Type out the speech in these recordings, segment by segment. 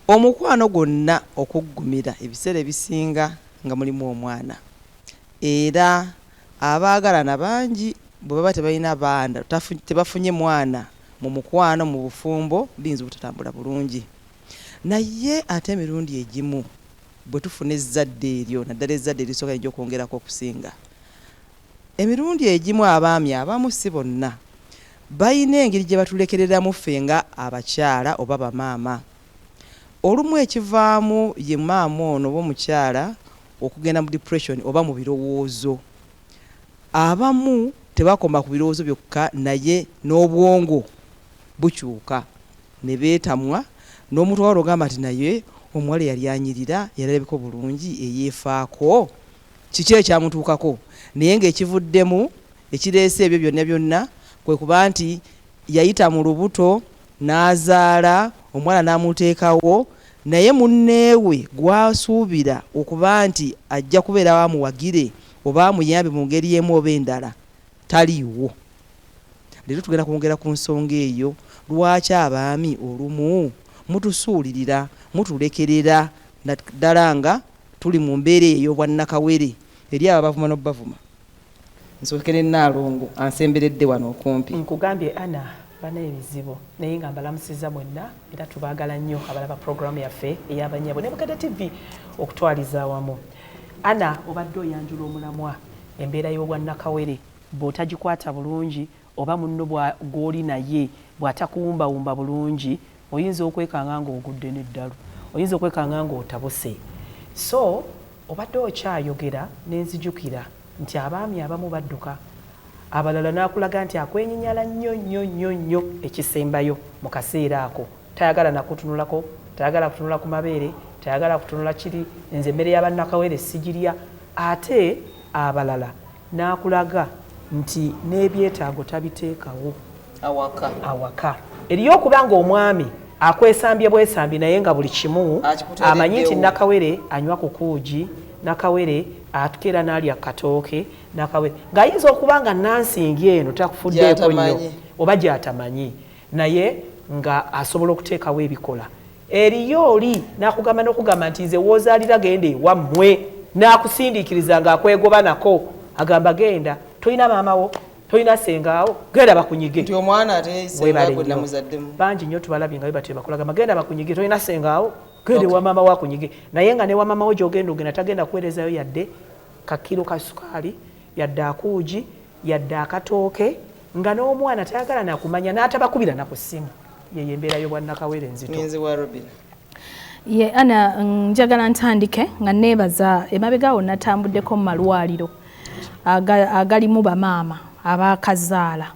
Omukwano gwonna okuggumira ebiseera ebisinga nga mulimu omwana, era abaagalana bangi bwe baba tebalina baana, tebafunye mwana mu mukwano, mu bufumbo biyinza obutatambula bulungi. Naye ate emirundi egimu bwe tufuna ezzadde eryo, naddala ezzadde erisooka liyinza okwongerako okusinga, emirundi egimu abaami abamu, si bonna, balina engeri gye batulekereramu ffe nga abakyala oba bamaama. Olumu ekivaamu ye maama ono oba omukyala okugenda mu depression oba mu birowoozo. Abamu tebakoma ku birowoozo byokka, naye n'obwongo bukyuka ne beetamwa, n'omuntu wawala ogamba nti naye omuwala eyali anyirira, yalabika obulungi, eyeefaako, kiki ekyamutuukako? Naye ng'ekivuddemu ekireese ebyo byonna byonna kwe kuba nti yayita mu lubuto n'azaala omwana n'amuteekawo, naye munneewe gw'asuubira okuba nti ajja kubeerawo amuwagire oba amuyambe mu ngeri emu oba endala taliiwo. Leero tugenda kwongera ku nsonga eyo, lwaki abaami olumu mutusuulirira, mutulekerera, naddala nga tuli mu mbeera eyo ey'obwannakawere eri abo abavuma n'obavuma. Nsooke ne Nnaalongo ansemberedde wano okumpi. Nkugambye Anna, bana ebizibu, naye nga mbalamusiza mwenna era tubaagala nnyo abalaba puroguramu yaffe ey'abanyabo ne Bukedde TV okutwaliza awamu. Anna, obadde oyanjula omulamwa, embeera y'obwannakawere bw'otagikwata bulungi oba munno gw'oli naye bw'atakuwumbawumba bulungi, oyinza okwekanga ng'ogudde n'eddalu, oyinza okwekanga ng'otabuse. So obadde okyayogera nenzijukira nti abaami abamu badduka, abalala n'akulaga nti akwenyinyala nnyo nnyo nnyo nnyo ekisembayo mu kaseera ako, tayagala nakutunulako, tayagala kutunula ku mabeere, tayagala kutunula kiri, nze emmere y'abannakawere sigirya. Ate abalala n'akulaga nti n'ebyetaago tabiteekawo awaka. Awaka eriyo okuba nga omwami akwesambye bwesambi, naye nga buli kimu amanyi nti nakawere anywa ku kuugi, nakawere atukeera n'alya katooke, nakawere ng'ayinza okuba nga nansingi eno takufuddeeko nnyo oba gy'atamanyi, naye nga asobola okuteekawo ebikola. Eriyo oli n'akugamba n'okugamba nti nze woozaalira genda ewammwe, n'akusindiikiriza ng'akwegoba nako, agamba genda, tolina maama wo, tolina sengaawo, genda bakunyige. Nti omwana ate senga gwe namuzaddemu. Bangi nnyo tubalabye nga bebatyo bakolagamba genda bakunyige, tolina sengaawo, genda ewa maama wo akunyige. Naye nga newa maama wo gy'ogenda ogenda tagenda kuweerezayo yadde kakiro ka sukaali, yadde akuugi, yadde akatooke, nga n'omwana tayagala nakumanya n'atabakubira na ku ssimu. Yeyo embeera y'obwannakawere enzito. Ngenze wa Robin. Ye Ana, njagala ntandike nga neebaza. Emabega awo natambuddeko mu malwaliro agalimu bamaama abakazaala,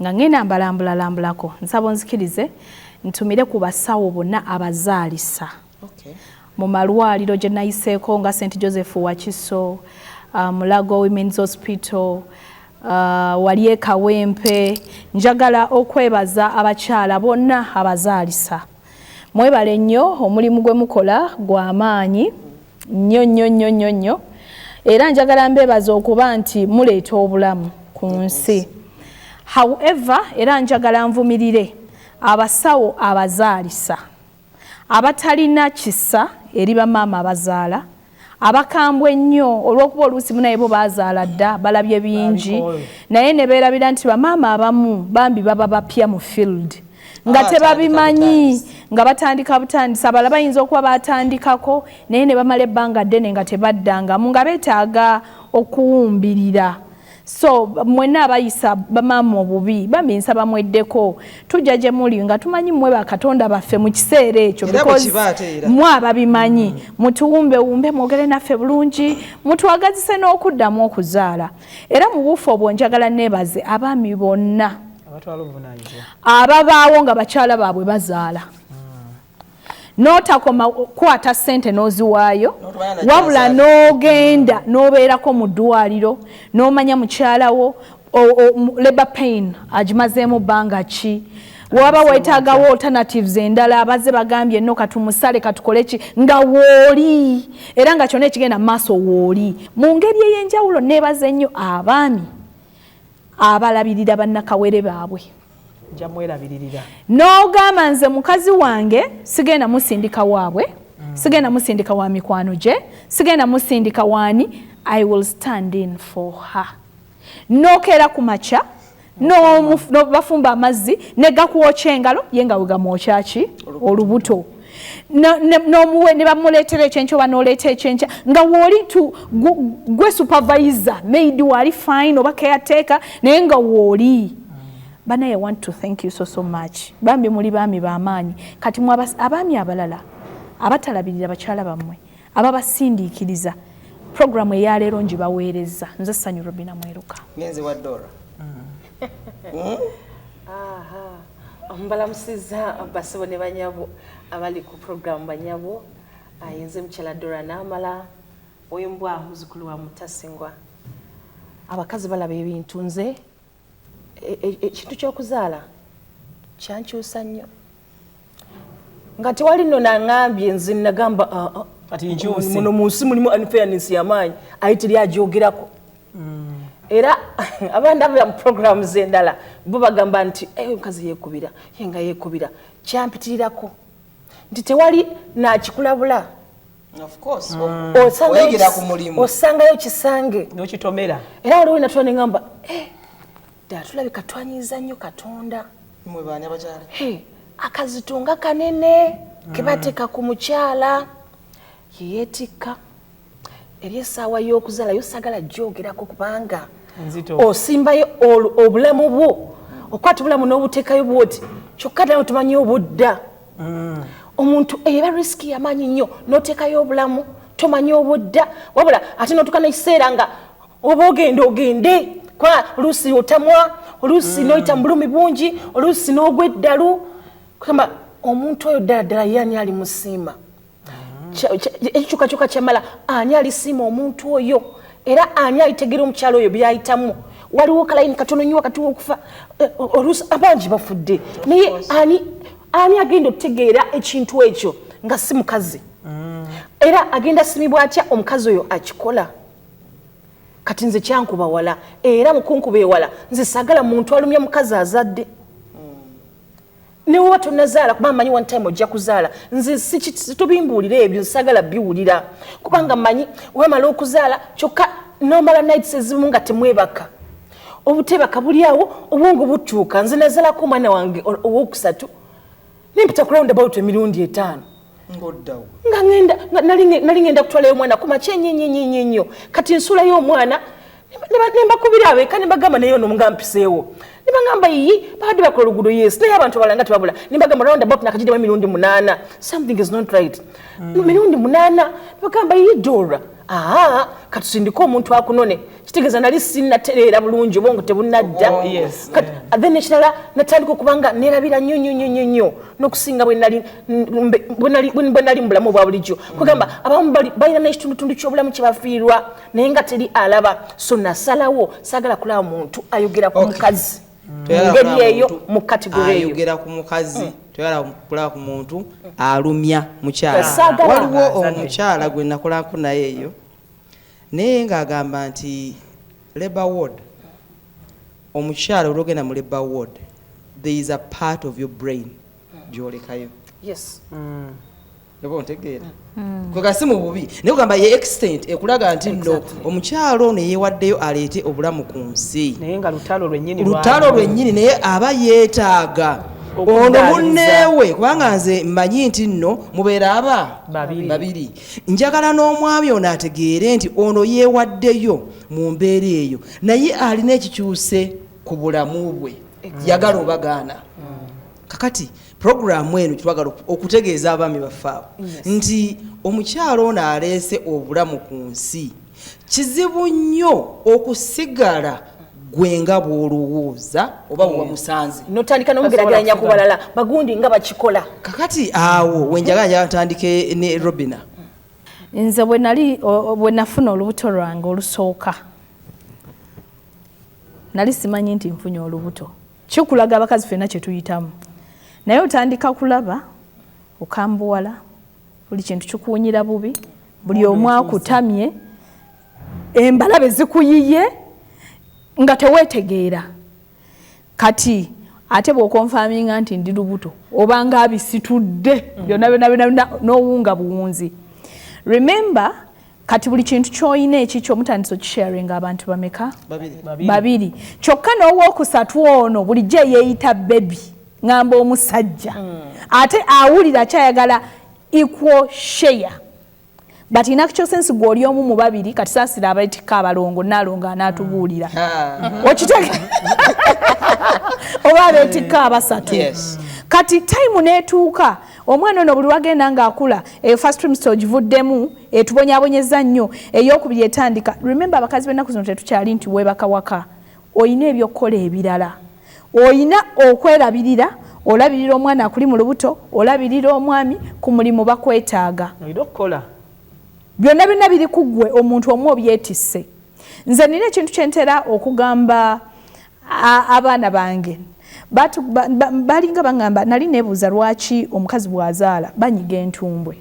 nga ngenda mbalambulalambulako. Nsaba onzikirize ntumire ku basawo bonna abazaalisa mu malwaliro gye nayiseeko nga St Joseph Wakiso, Mulago Women's Hospital, wali e Kawempe. Njagala okwebaza abakyala bonna abazaalisa. Mwebale nnyo omulimu gwe mukola, gwa maanyi nnyo nnyo nnyo nnyo nnyo, era njagala mbeebaza okuba nti muleeta obulamu ku nsi. However, era njagala nvumirire abasawo abazaalisa abatalina kisa eri bamaama abazaala, abakambwe ennyo, olw'okuba oluusi munaye bo bazaala dda, balabye bingi, naye ne beerabira nti bamaama abamu bambi baba bapya mu field nga tebabimanyi, nga batandika butandisa. Abalala bayinza okuba batandikako naye ne bamala ebbanga ddene nga tebaddangamu, nga beetaaga okuwumbirira. So mwenna abayisa bamaama obubi, bambi nsaba mweddeko. Tujja gye muli nga tumanyi mmwe bakatonda baffe mu kiseera ekyo, because mwe ababimanyi. Mutuwumbewumbe, mwogere naffe bulungi, mutwagazise n'okuddamu okuzaala. Era mu buufu obwo njagala neebaze abaami bonna ababaawo nga bakyala baabwe bazaala, n'otakoma kukwata ssente n'oziwaayo, wabula n'ogenda n'obeerako mu ddwaliro n'omanya mukyalawo labor pain agimazeemu bbanga ki, waba weetaagawo alternatives endala, abazze bagambye no katumusale, katukole ki, nga wooli era nga kyonna ekigenda mu maaso wooli. Mu ngeri ey'enjawulo neebaze nnyo abaami abalabirira bannakawere baabwe. Nja mwerabirira. N'ogamba, nze mukazi wange sigenda musindika waabwe, sigenda musindika wa mikwano gye, sigenda musindika waani, I will stand in for her. Nokeera ku makya bafumba amazzi ne gakwokya engalo, ye nga wegamwokya ki olubuto. N'omuwe ne bamuleetera ekyenkya oba n'oleeta ekyenkya nga wooli tu gwe supervisor, maid waali fine oba caretaker, naye nga wooli. Banaye, I want to thank you so so much. Bambi muli baami b'amaanyi. Kati mwe abaami abalala abatalabirira bakyala bammwe, ababasindiikiriza, programu eyaleero ngibaweereza nze Ssanyu Robina Mweruka. Ngenze wa Dora. Aha. Mbalamusiza basebo ne banyabo abali ku programu. Banyabo, ayinze mukyala Dora n'amala owembwa, muzukulu wa Mutasingwa. Abakazi balaba ebintu. Nze ekintu ky'okuzaala kyankyusa nnyo, nga tewali nno naŋŋambye. Nze nagamba, "Ah, ah, Kati nkyuse." Muno mu nsi mulimu unfairness y'amaanyi, aye teri agyogerako. Era abandi abala mu programs endala bo bagamba nti, "Eh, omukazi yeekubira." Ye nga yeekubira kyampitirirako nti tewali nakikulabula. Of course. Osangayo Oyigira ku mulimu. Osangayo kisange. N'okitomera. Era waliwo natula neŋamba, "Eh, ddala tulabika twanyiza nnyo Katonda." Mwe baani abakyala? Hey, akazito nga kanene kebateeka ku mukyala yeyeetikka eri essaawa y'okuzaala. Yo sagala gyogerako kubanga Nzito. osimbayo obulamu bwo, okwata obulamu n'obuteekayo bwoti, kyokka ddala tumanyi obudda omuntu eba risk yamaanyi nnyo n'oteekayo obulamu, tomanyi obudda. Wabula ate n'otuuka n'ekiseera nga oba ogenda ogende, kuba oluusi otamwa, oluusi n'oyita mu bulumi bungi, oluusi n'ogwa eddalu. Kugamba omuntu oyo ddala ddala ye ani alimusiima? Ekikyukakyuka kyamala, ani alisiima omuntu oyo? Era ani alitegeera omukyalo oyo byayitamu? Waliwo kalayini katono nnyo wakati w'okufa. Oluusi abangi bafudde, naye ani agenda okutegeera ekintu ekyo nga si mukazi? Era agenda simibwa atya omukazi oyo akikola? Kati nze kyankuba wala, era mukunkuba ewala. Nze saagala muntu alumya mukazi azadde, newoba tonazaala, kuba manyi one time ojja kuzaala. Nze tobimbuulira ebyo, saagala biwulira, kubanga manyi wamala okuzaala kyokka nomala nights ezimu nga temwebaka, obutebaka buli awo, obwongo butuuka. Nze nazaalako omwana wange owokusatu, nempita ku roundabout emirundi 5. Ng'oddawo. Nga ngenda nali ngenda kutwalayo omwana ku makya ennyo ennyo. Kati nsuulayo omwana, nembakubira abeeka, nembagamba, naye ono nga mpiseewo. Nebagamba, "Iyi, babadde bakola oluguudo." Yes, naye abantu abalala nga tebabula. Nembagamba, "Roundabout nakagidemu emirundi 8, something is not right." Mirundi 8. Nebagamba, "Iyi Dora, aa, katusindike omuntu akunone." Kitegeeza nali sinnatereera bulungi, obwongo tebunnadda. Kati then ekirala, natandika okuba nga nerabira nnyo nnyo nnyo nnyo nnyo n'okusinga bwe nali mu bulamu obwa bulijjo. Kugamba abamu balina n'ekitundutundu ky'obulamu kye bafiirwa, naye nga teri alaba. So nasalawo saagala kulaba muntu ayogera ku mukazi mu Toyagala ngeri kulaba eyo, muntu mu category eyo. ayogera ku mukazi, toyagala kulaba ku muntu alumya mukyala. Saagala. Waliwo Azadde. omukyala gwe nakolako naye eyo, naye ng'agamba nti labor ward, omukyala olwogenda mu labor ward, there is a part of your brain gyolekayo. Oba ontegeera, kwega si mu bubi, naye kugamba ye extent ekulaga nti nno omukyalo ono yeewaddeyo aleete obulamu ku nsi. Naye nga lutalo lwennyini. Lutalo lwennyini, naye aba yeetaaga ono Okuddaabiriza. munneewe, kubanga nze mmanyi nti nno mubeera aba Babiri. babiri. Njagala n'omwami ono ategeere nti ono yeewaddeyo mu mbeera eyo, naye alina ekikyuse ku bulamu bwe, yagala obagaana. Kakati puroguramu eno kitwagala okutegeeza abaami baffe abo nti omukyalo ono aleese obulamu ku nsi, kizibu nnyo okusigala gwe nga bw'olowooza oba bwewamusanze. Notandika nomugeraageranya ku balala bagundi nga bakikola. Kakati awo wenjagala njagala ntandike ne Robina. Nze bwe nali bwe nafuna olubuto lwange olusooka, nali simanyi nti nfunye olubuto. Kikulaga abakazi ffenna kye tuyitamu, naye otandika kulaba okambuwala, buli kintu kikuwunyira bubi, buli omu akutamye, embalabe zikuyiye nga teweetegeera. Kati Ate bw'oconfirminga nti ndi lubuto, obanga abisitudde byonna byonna byonna, n'owunga buwunzi. Remember, kati buli kintu ky'olina ekikyo mutandisa okisharinga abantu bameka? Babiri. Babiri. Kyokka n'owookusatu ono bulijjo eyeeyita baby, ŋŋamba omusajja, ate awulira akyayagala equal share, but in actual sense gwe oli omu mu babiri. Kati saasira abatikka abalongo, naalongo anaatubuulira. Okitege oba abeetikka abasatu. Yes. Kati time n'etuuka, omwana ono buli wagenda ng'akula, eyo first trimester ogivuddemu, etubonyaabonyeza nnyo, eyokubiri etandika. Remember, abakazi b'ennaku zino tetukyali nti weebaka waka, oyina ebyokukola ebirala, oyina okwerabirira, olabirira omwana akuli mu lubuto, olabirira omwami, ku mulimu bakwetaaga. Olina okukola. Byonna byonna biri ku ggwe omuntu omu obyetisse. Nze nina ekintu kyentera okugamba abaana bange. Balinga baŋŋamba, nali neebuuza lwaki omukazi bw'azaala banyiga entumbwe.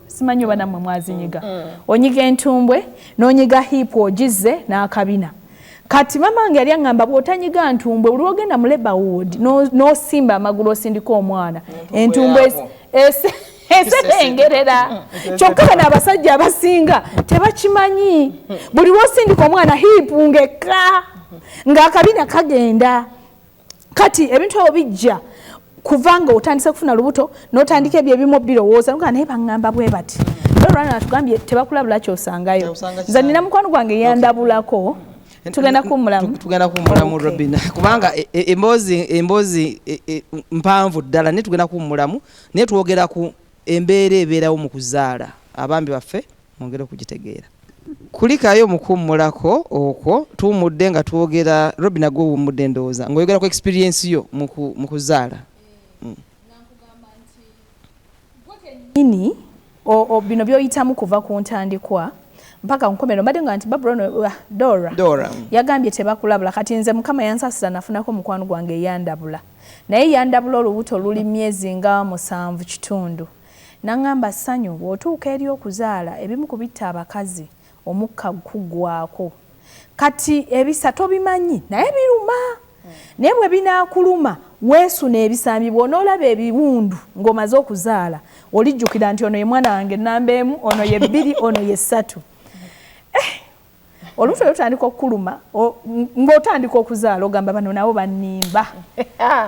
Simanyi oba nammwe mwazinyiga. Onyiga entumbwe n'onyiga hip, ogizze n'akabina. Kati mama wange yali aŋŋamba, bw'otanyiga ntumbwe, buli lwogenda mu labour ward n'osimba amagulu osindika omwana, entumbwe yako. Esebengerera. Kyokka bano abasajja abasinga tebakimanyi. Buli lwosindika omwana, hip ngekka ng'akabina kagenda. Kati ebintu ebyo bijja kuva nga otandise kufuna lubuto, n'otandika ebyo ebimu birowooza nga naye baŋŋamba bwe bati. Olwana atugambye tebakulabula kyosangayo. Kyosanga. Nze nina mukwano gwange yandabulako. Tugenda kuwummulamu. Tugenda kuwummulamu. Okay. Robina, kubanga emboozi mpanvu ddala, naye tugenda kuwummulamu, naye twogera ku embeera ebeerawo mu kuzaala. Abambi baffe mwongere okugitegeera. Kulikayo mu kuwummulako okwo. Tuwummudde nga twogera. Robina, gwe owummudde, ndowooza ng'oyogera ku experience yo mu kuzaala. Nini bino byoyitamu kuva ku ntandikwa mpaka ku nkomerero. Mbadde nga nti Babrono, Dora, Dora. yagambye tebakulabula. Kati nze Mukama yansasira, nafunako mukwano gwange eyandabula, naye yandabula olubuto luli myezi nga 7 kitundu. Naŋŋamba, "Ssanyu, bw'otuuka eri okuzaala, ebimu ku bitta abakazi omukka kuggwako. Kati ebisa tobimanyi, naye biruma, naye bwe binaakuluma weesuna ebisambi. Bw'onoolaba ebiwundu ng'omaze okuzaala, olijjukira nti ono ye mwana wange namba 1, ono ye 2, ono ye 3." Olubuto lutandika okukuluma ng'otandika okuzaala, ogamba bano nabo bannimba.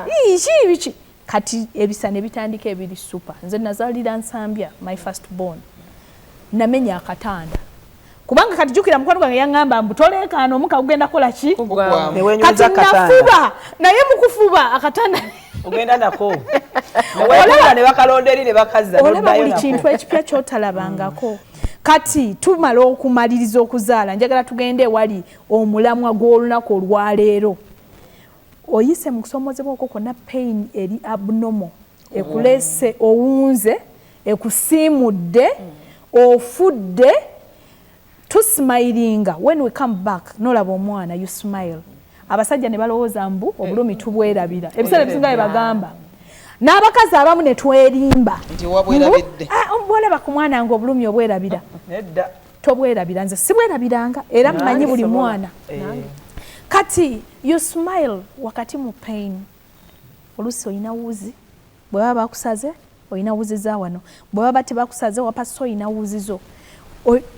Ii, ki biki? Kati ebisa ne bitandika ebiri super. Nze nazaalira Nsambya, my first born namenya akatanda, kubanga kati jjukira mukwano gwange yaŋŋamba mbu toleekaana, omukka gugenda kukola ki? Kugwamu. Newenyweza Kati akatanda. nafuba, naye mu kufuba akatanda Ogenda nako newekula ne bakalonda eri ne bakazza. Olaba N'oddayo buli nako. kintu ekipya kyotalabangako. Kati tumala okumaliriza okuzaala, njagala tugende ewali omulamwa gw'olunaku olwaleero. Oyise mu kusoomozebwa okwo kwonna, pain eri abnormal ekuleese, owunze, ekusiimudde, ofudde, tusmilinga. When we come back, nolaba omwana, you smile. Abasajja ne balowooza mbu obulumi tubwerabira. Ebiseera ebisinga bye bagamba n'abakazi abamu ne twerimba. Nti wabwerabidde. Mbu, "Ah, bwolaba ku mwana nga obulumi obwerabira." Nedda. Tobwerabira. Nze sibwerabiranga, era mmanyi buli Sobola. mwana. Kati you smile wakati mu pain. Oluusi olina wuzi, bwe baba bakusaze olina wuzi za wano, bwe baba tebakusaze wapasa olina wuzi zo.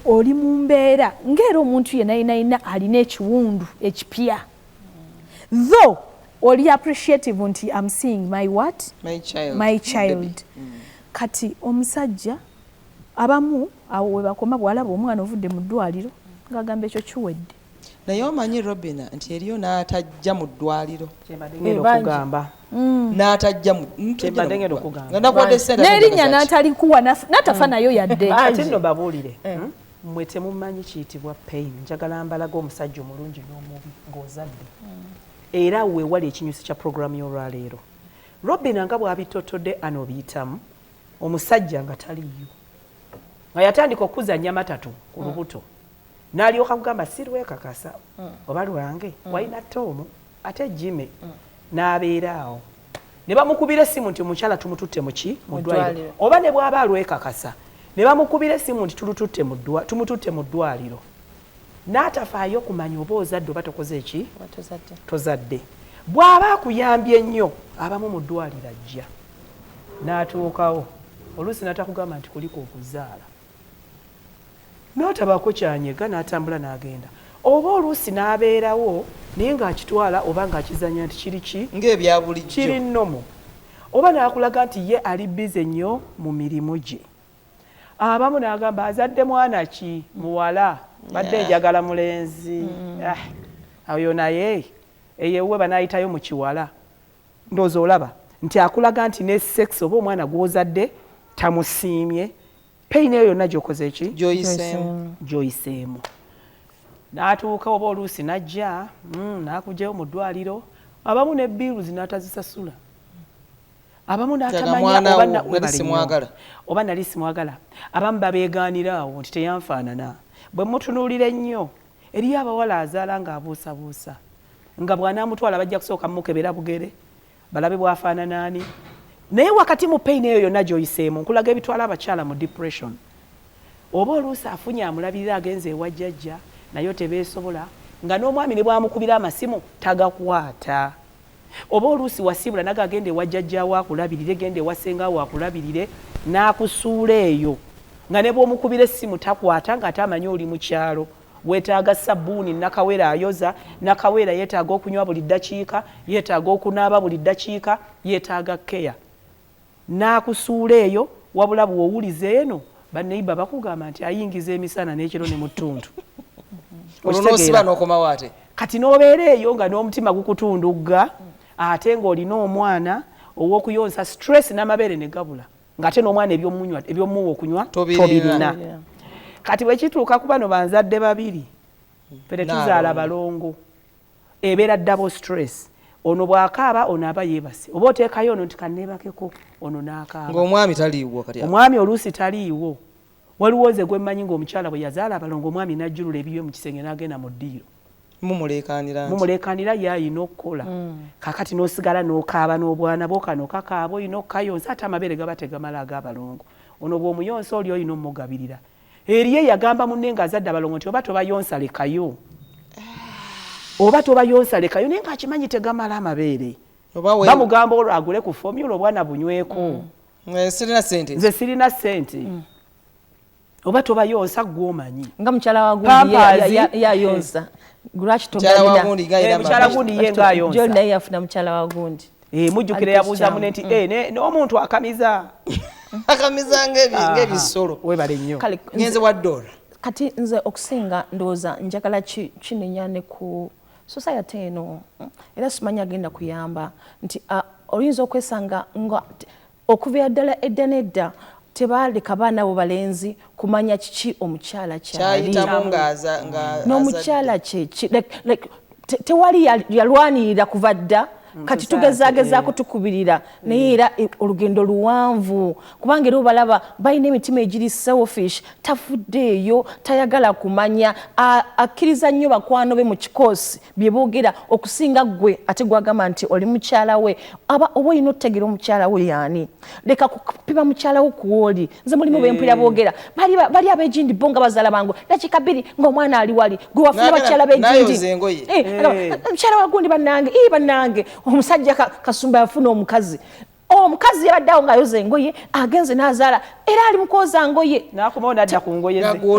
Oli mu mbeera ng'era omuntu yenna yenna yenna alina ekiwundu ekipya, though oli appreciative nti am seeing my what? My child. My child. Kati omusajja abamu awo we bakoma. Bw'alaba omwana ovudde mu ddwaliro ng'agamba ekyo kiwedde. Naye omanyi, Robina, nti eriyo n'atajja mu ddwaliro. Kyembadde ngenda Bangi. okugamba. N'atajja mu Kyembadde ngenda okugamba. Nga nakuwadde ssente, n'erinnya ate n'atalikuwa, n'atafa nayo yadde. Ate nno babuulire, Mmwe temumanyi kiyitibwa pain. Njagala mbalaga omusajja omulungi n'omubi ng'ozadde, era weewali ekinyusi kya puroguramu y'olwaleero. Robina nga bw'abitotodde, ano obiyitamu omusajja nga taliiyo, nga yatandika okuzannya matatu ku lubuto, n'alyoka kugamba sirwekakasa oba lwange, walina toomu ate jime n'abeera awo ne bamukubira essimu nti omukyala tumututte muki mu ddwaliro. Ddwaliro. Oba ne bw'aba alwekakasa, ne bamukubira essimu nti tumututte mu ddwaliro, n'atafaayo kumanya oba ozadde oba tokoze eki. Tozadde. Tozadde. Bw'aba akuyambye nnyo, abamu mu ddwaliro ajja n'atuukawo, oluusi n'atakugamba nti kuliko okuzaala, n'atabaako kyanyega, n'atambula n'agenda, oba oluusi n'abeerawo naye ng'akitwala oba ng'akizanya nti kiri ki ng'ebya bulijjo, kiri nnomo, oba n'akulaga nti ye ali busy nnyo mu mirimu gye. Abamu n'agamba azadde mwana ki, muwala, badde njagala mulenzi. Oyo naye eyewuwe banaayitayo mu kiwala. Ndowooza olaba nti akulaga nti ne sex oba omwana gw'ozadde tamusiimye, pain eyo yonna gy'okoze ki gy'oyiseemu. N'atuuka oba oluusi n'ajja n'akugyayo mu ddwaliro, abamu ne bills n'atazisasula, abamu n'atamanya oba nali simwagala. Abamu babeegaanira awo nti teyanfaanana, bwe mutunuulira ennyo eriyo abawala azaala ng'abuusabuusa, nga bw'anaamutwala bajja kusooka mukebera bugere balabe bw'afaanana ani. Naye wakati mu pain eyo yonna gy'oyiseemu, nkulaga ebitwala abakyala mu depression, oba oluusi afunye amulabirira agenze ewa jjajja naye tebeesobola, nga n'omwami ne bw'amukubira amasimu tagakwata, oba oluusi wasiibula naga agenda ewa jjajjaawo akulabirire, genda ewa ssengaawo akulabirire, n'akusuula eyo nga ne bw'omukubira essimu takwata, ng'ate amanyi oli mu kyalo, weetaaga sabbuuni nakawera ayoza, nakawera yeetaaga okunywa buli ddakiika, yeetaaga okunaaba buli ddakiika, yeetaaga care, n'akusuula eyo. Wabula bw'owuliza eno banneiba bakugamba nti ayingiza emisana n'ekiro ne mu ttuntu. Kati n'obeera eyo nga n'omutima gukutundugga, ate ng'olina omwana ow'okuyonsa, stress n'amabeere ne gabula, ng'ate n'omwana ebyomuwa okunywa tobirina. Kati bwe kituuka ku bano banzadde babiri, ffe tetuzaala balongo, ebeera double stress. Ono bw'akaaba ono aba yeebase, oba oteekayo ono nti kanneebakeko, ono n'akaaba. Ng'omwami taliiwo. Kati omwami oluusi taliiwo. Waliwo nze gwe mmanyi ng'omukyala bwe yazaala abalongo, omwami n'ajjulula ebibye mu kisenge n'agenda mu ddiiro. Mumuleekaanira. Mumuleekaanira, ye ayina okukola. Kaakati n'osigala n'okaaba n'obwana bwo, kano kakaaba, olina okukayonsa, ate amabeere gaba tegamala ag'abalongo. Ono bw'omuyonsa oli olina omugabirira. Eriyo yagamba munne ng'azadde abalongo nti oba tobayonsa lekayo, oba tobayonsa lekayo, naye ng'akimanyi tegamala amabeere. Bamugamba olwo agule ku formula obwana bunyweko. Nze sirina ssente. Oba tobayonsa gw'omanyi. Nga mukyala wa gundi yayonsa, lwaki togalina? Mukyala gundi ye ng'ayonsa. Naye yafuna mukyala wa gundi. Mujjukira yabuuza mune nti n'omuntu akamiza. Akamiza ng'ebisolo. Webale nnyo. Ngenze wa Dora. Kati nze okusinga ndowooza njagala kinenya ne ku society eno, era simanyi agenda kuyamba nti oyinza okwesanga nga okuva ddala edda n'edda tebaleka baana bo balenzi kumanya kiki omukyala kyali n'omukyala kyeki, tewali yalwanirira kuva dda. Kati tugezaagezaako tukubirira, naye era olugendo luwanvu, kubanga era obalaba balina emitima egiri selfish, tafuddeeyo, tayagala kumanya, akkiriza nnyo bakwano be mu kikoosi bye boogera okusinga ggwe ate gwagamba nti oli mukyala we. Oba olina otutegeera omukyala we yaani, leka kupima mukyala wo kuwooli. Nze mulimu bempulira boogera bali ab'egindi bo nga bazaala bangu dakiika 2 ng'omwana ali wali, gwe wafuna bakyala b'egindi, mukyala wa gundi bannange, bannange omusajja Kasumba yafuna omukazi, omukazi yabadde awo ng'ayoza engoye, agenze n'azaala era ali mu kwoza ngoye,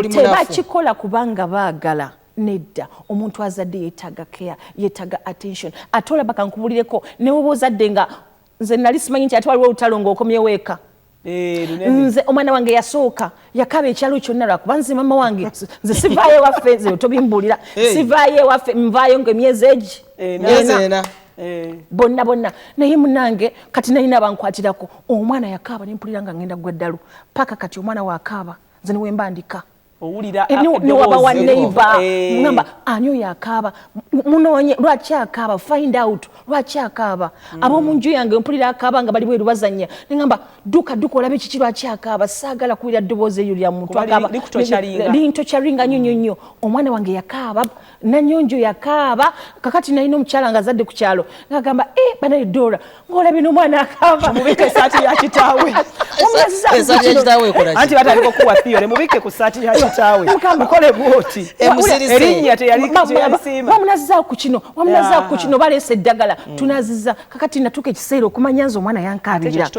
tebakikola kubanga baagala. Nedda, omuntu azadde yeetaaga care, yeetaaga attention. Ate olaba kankubulireko, ne woba ozadde nga nze nali simanyi nti ate waliwo olutalo ng'okomyewo eka. Nze omwana wange yasooka yakaba ekyalo kyonna lwakuba nze mama wange nze sivaayo ewaffe, nze tobimbuulira, sivaayo ewaffe, nvaayo ng'emyezi egi bonna bonna. Naye munange kati nalina abankwatirako, omwana yakaaba nempulira nga ngenda gwa ddalu, paka kati omwana wakaaba nze niwemba ndika newaba wa neighbor ngamba ani oyo akaaba, munoonye lwaki akaaba, find out lwaki akaaba. Ab'omu nju yange mpulira akaaba nga bali bweru bazannya, neŋamba dduka dduka olabe kiki lwaki akaaba, saagala kuwulira ddoboozi eryo lya muntu akaaba, lintokyaringa nnyo nnyo nnyo. Omwana wange yakaaba, Nanyonjo yakaaba. Kakati nalina omukyala nga azadde ku kyalo ngagamba banaye Dora ng'olabye n'omwana akaaba, mubike esaati ya kitaawe. Anti batandika okuwa theory, mubike ku saati ya kitaawe. kitaawe mukole bwoti erinnya teyalisiima. Wamunaziza ku kino, wamunaziza ku kino, baleese eddagala tunaziza. Kakati natuuka ekiseera okumanya nze omwana yankaabirira.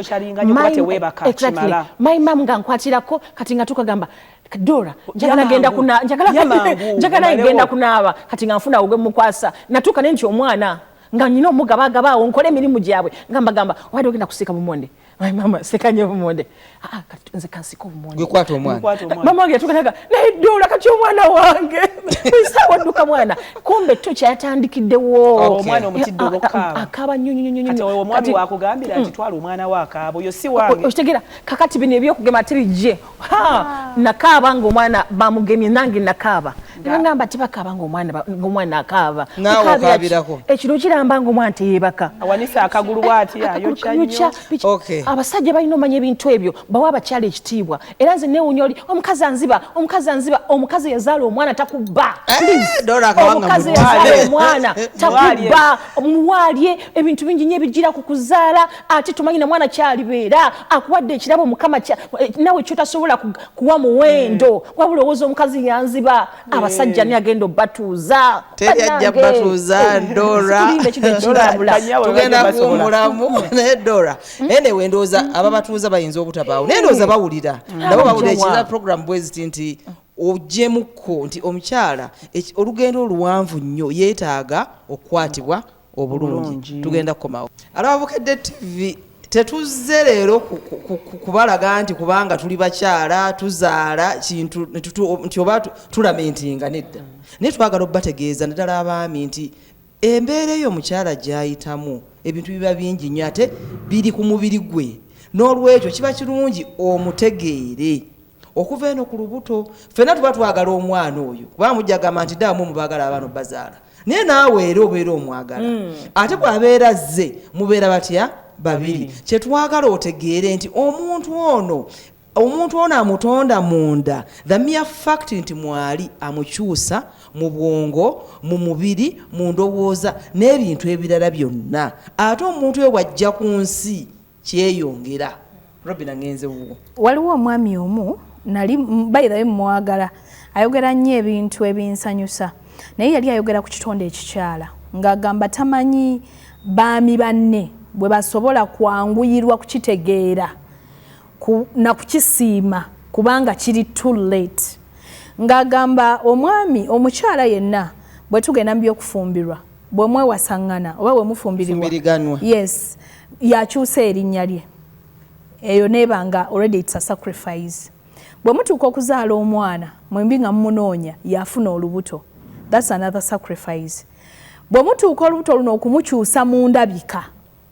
My mum nga nkwatirako kati nga tukagamba Dora njagala genda kuna njagala genda kunaaba kati nga nfuna ogwe mukwasa natuuka ne nti omwana nga nyina omugabagaba awo nkole emirimu gyabwe nga mbagamba obadde ogenda kusiika bumonde. My mama sekanye bumonde. Ah, kati nze kansika obumonde. Gwe kwata omwana. Mama wange yatuuka naga naye Dora kati omwana wange isaawa dduka mwana kumbe to kyatandikiddewo omwana omutidde olw'okukaaba akaaba nnyo nnyo nnyo. Kati omwami wakugambira nti twala omwana we akaaba oyo si wange. Okitegera kakati bino ebyokugema tebijje nakaaba ng'omwana bamugemye nange nakaaba nangamba tebakaaba ng'omwana akaaba ekiro kiramba ng'omwana teyeebaka awanisa akagulu bw'ati ayokya nnyo. Abasajja balina omanya ebintu ebyo bawa abakyala ekitiibwa era nze neewuunya oli omukazi anziba omukazi anziba omukazi yazaala omwana takubba. Omukazi yazaala omwana takubba muwaalye ebintu bingi nnyo ebijjira ku kuzaala ate tomanyi na mwana kyalibeera akuwadde ekirabo Mukama nawe kyotasobola kuwa muwendo wabula owooza omukazi yanziba abasajja ni agenda obatuuza teri ajja batuuza. Dora tugenda kuwummulamu naye Dora anyway ndowooza ababatuuza bayinza obutabaawo naye ndowooza bawulira nabo bawulira ekiza program bweziti nti oggyemukko nti omukyala olugendo oluwanvu nnyo yeetaaga okukwatibwa obulungi. Tugenda kukomawo. Alaba Bukedde TV tetuzze leero kubalaga nti kubanga tuli bakyala tuzaala kintu nti oba tulamentinga nedda, naye twagala obbategeeza naddala abaami nti embeera eyo omukyala gy'ayitamu ebintu biba bingi nnyo ate biri ku mubiri gwe, n'olwekyo kiba kirungi omutegeere okuva eno ku lubuto. Ffenna tuba twagala omwana oyo kubanga mujja gamba nti ddamu mubaagala abaana obbazaala, naye naawe era obeera omwagala ate bw'abeera azze mubeera batya babiri. Kyetwagala otegeere nti omuntu ono amutonda munda, the mere fact nti mwali amukyusa mu bwongo, mu mubiri, mu ndowooza n'ebintu ebirala byonna, ate omuntu oyo bw'ajja ku nsi kyeyongera. Robina ngenze wuwo. Waliwo omwami omu nali bayirayo mwagala ayogera nnyo ebintu ebinsanyusa, naye yali ayogera ku kitonde ekikyala ng'agamba tamanyi baami banne bwe basobola kwanguyirwa kukitegeera na kukisiima kubanga kiri too late. Ng'agamba omwami omukyala yenna bwe tugenda mu by'okufumbirwa bwe mwewasaŋŋana oba bwe mufumbirirwa, yes, yakyusa erinnya lye eyo neeba nga already it's a sacrifice. Bwe mutuuka okuzaala omwana mwembi nga mumunoonya yafuna olubuto, that's another sacrifice. Bwe mutuuka olubuto luno okumukyusa mu ndabika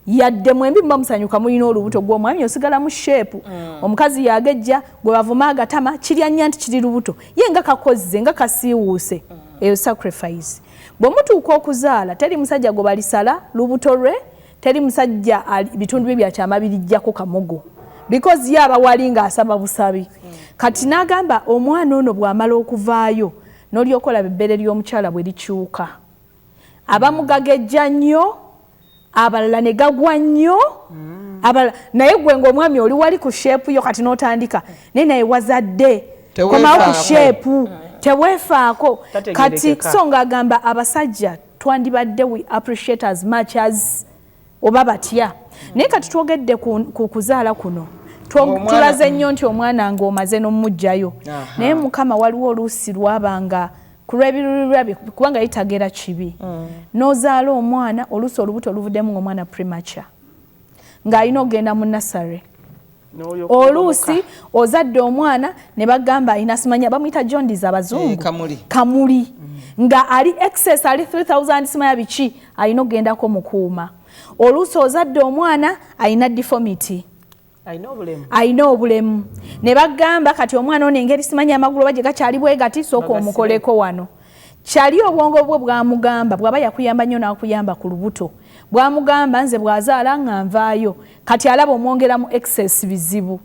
yadde mwembi muba musanyuka mulina olubuto, gwe omwami osigala mu shape, omukazi yagejja gwe bavuma agatama kirya nnya nti kiri lubuto ye nga kakozze nga kasiiwuuse, eyo sacrifice. Bwe mutuuka okuzaala teri musajja gwe balisala lubuto lwe, teri musajja bitundu bye byakyama birijjako kamogo because ye aba wali ng'asaba busabi. Kati n'agamba omwana ono bw'amala okuvaayo n'olyoka olaba ebbeere ly'omukyala bwe likyuka, abamu gagejja nnyo, abalala ne gagwa nnyo, abalala naye gwe ng'omwami oli wali ku shape yo kati n'otandika naye naye wazadde komawo ku shape teweefaako kati. So ng'agamba abasajja twandibadde we appreciate as much as oba batya, naye kati twogedde ku kuzaala kuno tulaze nnyo nti omwana ng'omaze n'omuggyayo, naye Mukama waliwo oluusi lwabanga ku lw'ebiruubirirwa bye kubanga yitagera kibi n'ozaala omwana oluusi olubuto oluvuddemu ng'omwana premature ng'alina okugenda mu nursery. Oluusi ozadde omwana ne bagamba alina simanya bamuyita jaundice abazungu kamuli, kamuli nga ali excess ali 3000 simanya biki alina okugendako mukuuma. Oluusi ozadde omwana alina deformity, alina obulemu ne bagamba kati omwana ono engeri simanya amagulu oba gye gakyali bwe gati sooka omukoleko wano. Kyali obwongo bwe bwamugamba bw'aba yakuyamba nnyo n'akuyamba ku lubuto bwamugamba nze bw'azaala nga nvaayo kati alaba omwongeramu excess bizibu.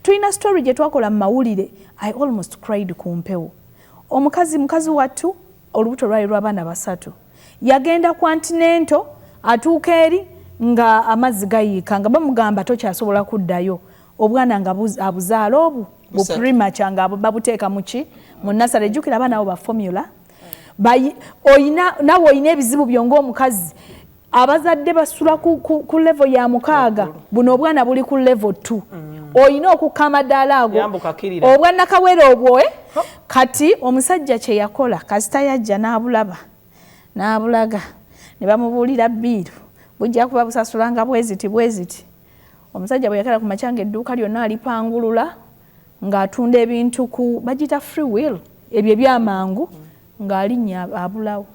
Tulina story gye twakola mu mawulire, I almost cried ku mpewo. Omukazi mukazi wattu olubuto lwali lw'abaana basatu, yagenda ku antenatal atuuka eri nga amazzi gayiika nga bamugamba tokyasobola kuddayo obwana nga abuzaala obu Bu premature nga babuteeka muki mu nursery. Jjukira abaana abo ba formula, oyina nawe oyina ebizibu byo ng'omukazi. Abazadde basula ku level ya 6, buno obwana buli ku level 2. Oyina okukka amadaala ago obwannakawere obwo. Kati omusajja kye yakola, kasita yajja n'abulaba n'abulaga ne bamubuulira bill bujja kuba busasulanga bweziti bweziti. Omusajja bwe yakala ku makya ng'edduuka lyonna alipangulula ng'atunda ebintu ku bagiyita free will, ebyo ebyamangu, ng'alinnya abulawo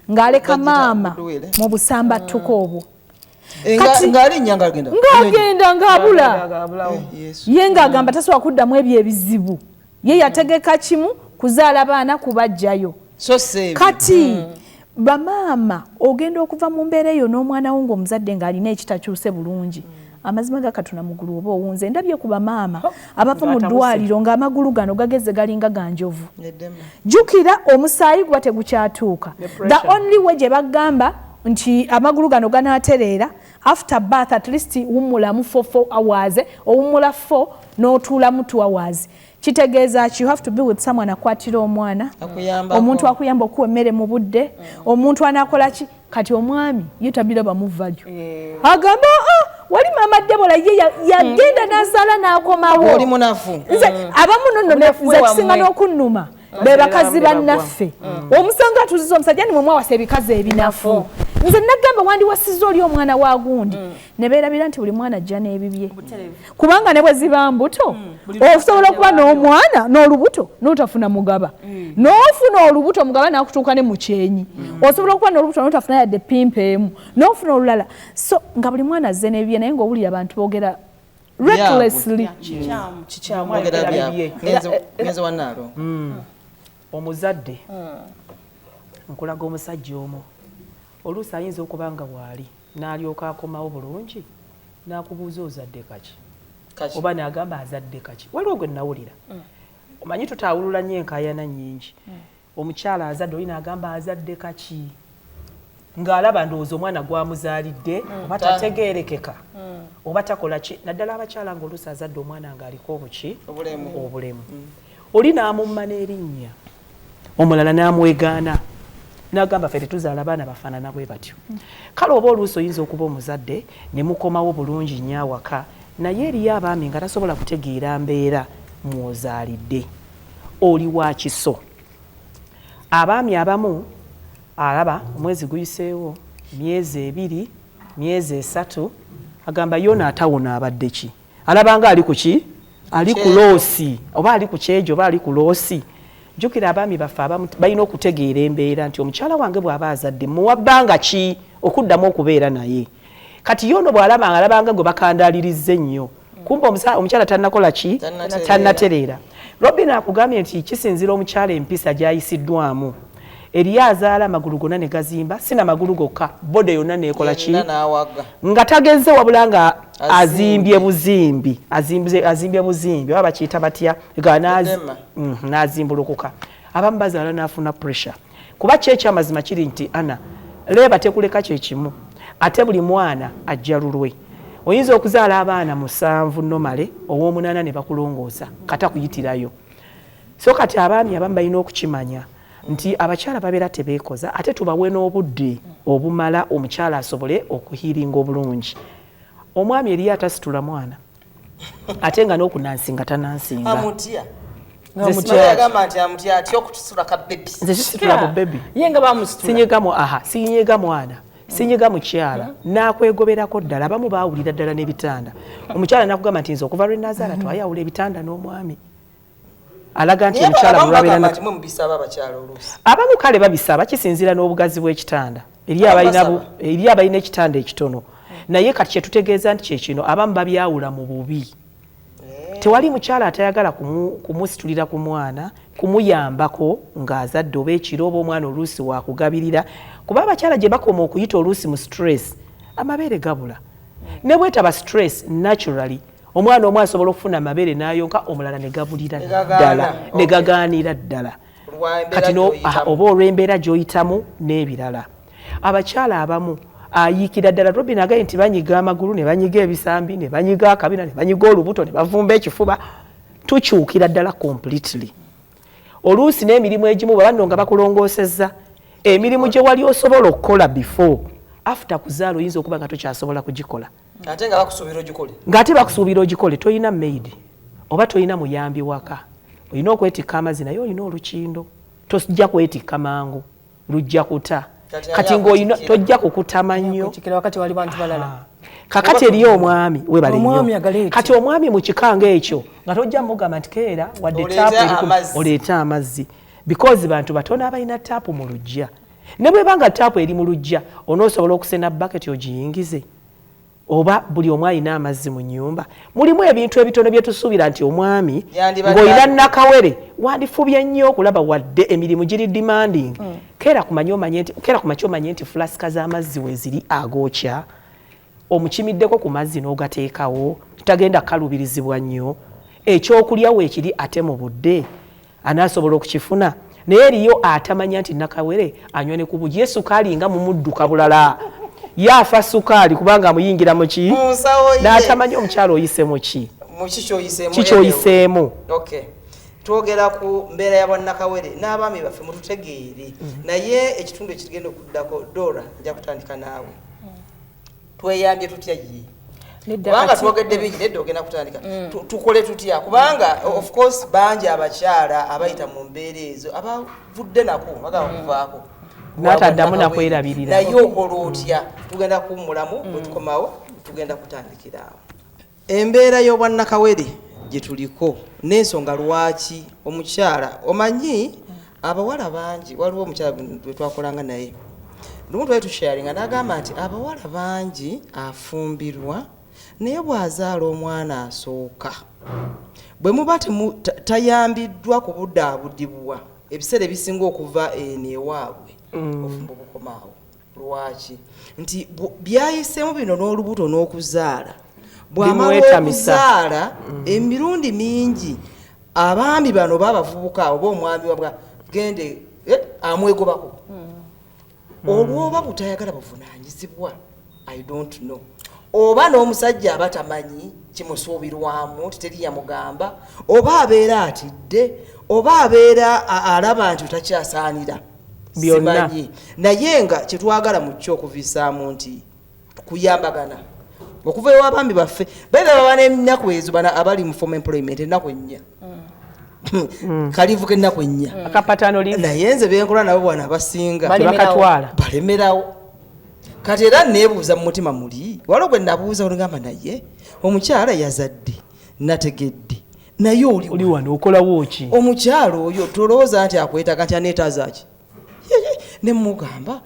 ng'aleka maama mu busambattuko obwo. Ng'alinnya ng'agenda ng'abula, ye ng'agamba tasobola kuddamu ebyo ebizibu. Ye yategeka kimu, kuzaala baana kubajjayo. Kati bamaama ogenda okuva mu mbeera eyo n'omwana wo ng'omuzadde ng'alina ekitakyuse bulungi. Amazima ga Katonda, mugulu oba owunze. Ndabye ku bamaama abava mu ddwaliro ng'amagulu gano gageze galinga ga njovu. Jjukira omusaayi guba tegukyatuuka. The only way gye bagamba nti amagulu gano ganaatereera, after birth at least wummulamu for 4 hours, owummula 4 n'otuulamu 2 hours. Kitegeeza ki? You have to be with someone akwatira omwana, omuntu akuyamba okuwa emmere mu budde, omuntu anaakola ki. Kati omwami ye tabirabamu value, agamba, "Ah, wali maama Debola ye yagenda n'azaala n'akomawo." Nze abamu nonno nze kisinga n'okunnuma be bakazi bannaffe. Omusanga atuziza omusajja, nimwe mwawasa ebikazi ebinafu. Nze nagamba wandiwasiza oli omwana wa gundi. Ne beerabira nti buli mwana ajja n'ebibye, kubanga ne bwe ziba mbuto, osobola okuba n'omwana n'olubuto n'otafuna mugaba, n'ofuna olubuto mugaba n'akutuuka ne mu kyenyi. Osobola okuba n'olubuto n'otafuna yadde pimpa emu, n'ofuna olulala. So nga buli mwana azze n'ebibye, naye ng'owulira abantu boogera recklessly. Ngenze wanaalo. Omuzadde nkulaga omusajja omu oluusi ayinza okuba nga waali n'alyoka akomawo bulungi n'akubuuza, "Ozadde kaki?" Oba n'agamba, "Azadde kaki?" Waliwo gwe nawulira, omanyi tutaawulula nnyo enkaayana nnyingi. Omukyala azadde, oli n'agamba, "Azadde kaki?" Ng'alaba ndowooza omwana gwamuzaalidde oba tategeerekeka oba takola ki, naddala abakyala ng'oluusi azadde omwana ng'aliko obuki, obulemu. Oli n'amumma n'erinnya, omulala n'amwegaana n'agamba, "Ffe tetuzaala baana bafaanana bwe batyo." Kale oba oluusi oyinza okuba omuzadde ne mukomawo bulungi nnyo awaka, naye eriyo abaami nga tasobola kutegeera mbeera mw'ozaalidde. Oli wa kiso. Abaami abamu alaba omwezi guyiseewo, myezi 2, myezi 3, agamba yoona atawona abadde ki? Alabanga ali ku ki, ali ku loss, oba ali ku kyejo, oba ali ku loss. Jjukira abaami baffe abamu balina okutegeera embeera nti omukyala wange bw'aba azadde muwa bbanga ki okuddamu okubeera naye. Kati ye ono bw'alaba nga alabanga gwe bakandaaliriza ennyo, kumbe omukyala tannakola ki, tannatereera. Robin akugambye nti kisinzira omukyala empisa gy'ayisiddwamu. Eriyo azaala amagulu gonna ne gazimba, si na magulu gokka, body yonna neekola ki, nga tageze, wabula nga azimbye buzimbi, azimbye buzimbi, oba bakiyita batya, n'azimbulukuka. Abamu bazaala n'afuna pressure, kuba ki ekyamazima kiri nti ana leeba tekuleka kyekimu, ate buli mwana ajja lulwe. Oyinza okuzaala abaana musanvu nomale ow'omunaana ne bakulongoosa kata kuyitirayo. So kati abaami abamu balina okukimanya nti abakyala babeera tebeekoza, ate tubawe n'obudde obumala omukyala asobole okuhealinga obulungi. Omwami eriyo atasitula mwana, ate nga n'okunansinga tanansinga. Nze sisitula bu baby, sinyiga mwana, sinyiga mukyala, nakwegoberako ddala. Abamu baawulira ddala n'ebitanda. Omukyala nakugamba nti, "Nze okuva lwe nazaala twayawula ebitanda n'omwami." Alaga nti omukyala abamu kale babisaba, kisinziira n'obugazi bw'ekitanda. Eri abalina ekitanda ekitono, naye kati kyetutegeeza nti kyekino, abamu babyawula mu bubi. Tewali mukyala atayagala kumusitulira ku mwana, kumuyambako ng'azadde, oba ekiro, oba omwana oluusi wakugabirira, kuba abakyala gye bakoma okuyita oluusi mu stress, amabeere gabula. Ne bwetaba stress, naturally omwana omu asobola okufuna amabeere n'ayonka, omulala ne gabulira ddala, ne gagaanira ddala. Kati oba olw'embeera gy'oyitamu n'ebirala, abakyala abamu ayiikira ddala. Robin agaye nti banyiga amagulu, ne banyiga ebisambi, ne banyiga akabina, ne banyiga olubuto, ne bavumba ekifuba. Tukyukira ddala completely. Oluusi n'emirimu egimu baba nno nga bakulongoosezza emirimu gye wali osobola okukola before, after kuzaala oyinza okuba nga tokyasobola kugikola. Ate nga bakusuubira ogikole. Ng'ate bakusuubira ogikole. Tolina maid oba tolina muyambi waka, olina okwetikka amazzi, naye olina olukindo, tojja kwetikka mangu, lujja kuta. Kati ng'olina tojja kukutama nnyo. Kikira wakati wali bantu balala. Kakati eriyo omwami webale Omwami nnyo. agaleete. Kati omwami mu kikanga ekyo nga tojja mugamba nti keera wadde Oleete taapu eri amazzi. oleete amazzi, because bantu batono abalina taapu mu luggya. Ne bweba nga taapu eri mu luggya, onoosobola okusena baketi ogiyingize? Oba buli omu alina amazzi mu nnyumba? Mulimu ebintu ebitono bye tusuubira nti omwami Yandibadde ng'olina nakawere wandifubye nnyo okulaba, wadde emirimu giri demanding. Keera kumanya omanye nti keera kumakya omanye nti fulasika z'amazzi weeziri agookya, omukimiddeko ku mazzi n'ogateekawo, tagenda kukaluubirizibwa nnyo. Ekyokulya weekiri ate mu budde anaasobola okukifuna. Naye eriyo atamanya nti nakawere anywa ne ku bugi, ye sukaali nga mumudduka bulala, ye afa sukaali kubanga amuyingira muki Mu nsawo ye. N'atamanya omukyalo oyise muki. Mu kikyoyiseemu. Kikyoyiseemu. Okay, twogera ku mbeera ya bwannakawere n'abaami baffe, mututegeere. Naye ekitundu ekigenda okuddako, Dora, nja kutandika naawe. Tweyambye tutya ye? Nedda, Kubanga twogedde bingi. Nedda, ogenda kutandika. Tukole tutya? Kubanga of course bangi abakyala abayita mu mbeera ezo abavudde nako bagamba kuvaako. N'ataddamu nakwerabirira. Naye okola otya? Tugenda kuwummulamu, bwe tukomawo tugenda kutandikira awo. Embeera y'obwannakawere gye tuliko n'ensonga lwaki omukyala, omanyi abawala bangi, waliwo omukyala gwe twakolanga naye lumu, twali tusharinga, n'agamba nti abawala bangi afumbirwa, naye bw'azaala omwana asooka, bwe muba tayambiddwa kubudaabudibwa, ebiseera ebisinga okuva eno ewaabwe, obufumbo bukomaawo. Lwaki? Nti byayiseemu bino n'olubuto n'okuzaala, bw'amala Bimwetamisa. okuzaala, emirundi mingi abaami bano oba abavubuka oba omwami wabwa gende amwegobako olwoba butayagala buvunaanyizibwa, I don't know, oba n'omusajja aba tamanyi kimusuubirwamu nti teri yamugamba, oba abeera atidde, oba abeera alaba nti otakyasaanira. Byonna. Simanyi, naye nga kyetwagala mu kyo okuvisaamu nti kuyambagana okuva ew'abaami baffe baire baba n'ennaku ezo, bana abali mu formal employment, ennaku 4, ka leave k'ennaku 4. Aka paternal leave. Naye nze benkola nabo bwana abasinga tebakatwala. Balemerawo. Kati era neebuuza mu mutima muli, waliwo gwe nabuuza olugamba, naye omukyala yazadde, nategedde, naye oli Oli wano okolawo ki? Omukyala oyo tolowooza nti akwetaaga, nti aneetaaza ki? Nemugamba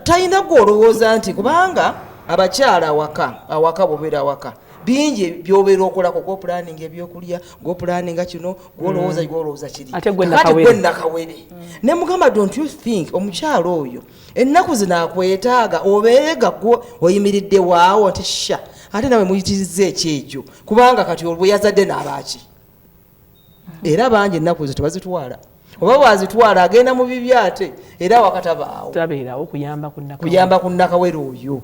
talina gwe olowooza nti kubanga abakyala awaka, awaka bwobeera awaka bingi byobeera okolako, gwopulaninga ebyokulya, gwopulaninga kino, gwolowooza, gwolowooza kiri. Ate gwe Kakati nakawere. gwe nakawere, nemugamba, don't you think omukyala oyo ennaku zino akwetaaga, obeerega gwe oyimiridde waawo nti sha, ate nawe muyitiriza ekyekyo, kubanga kati olwo yazadde n'abaaki? Era bangi ennaku ezo tebazitwala, oba bwazitwala agenda mu bibi, ate era wakatabaawo. Tabeerawo kuyamba ku nakawere. Kuyamba ku nakawere oyo.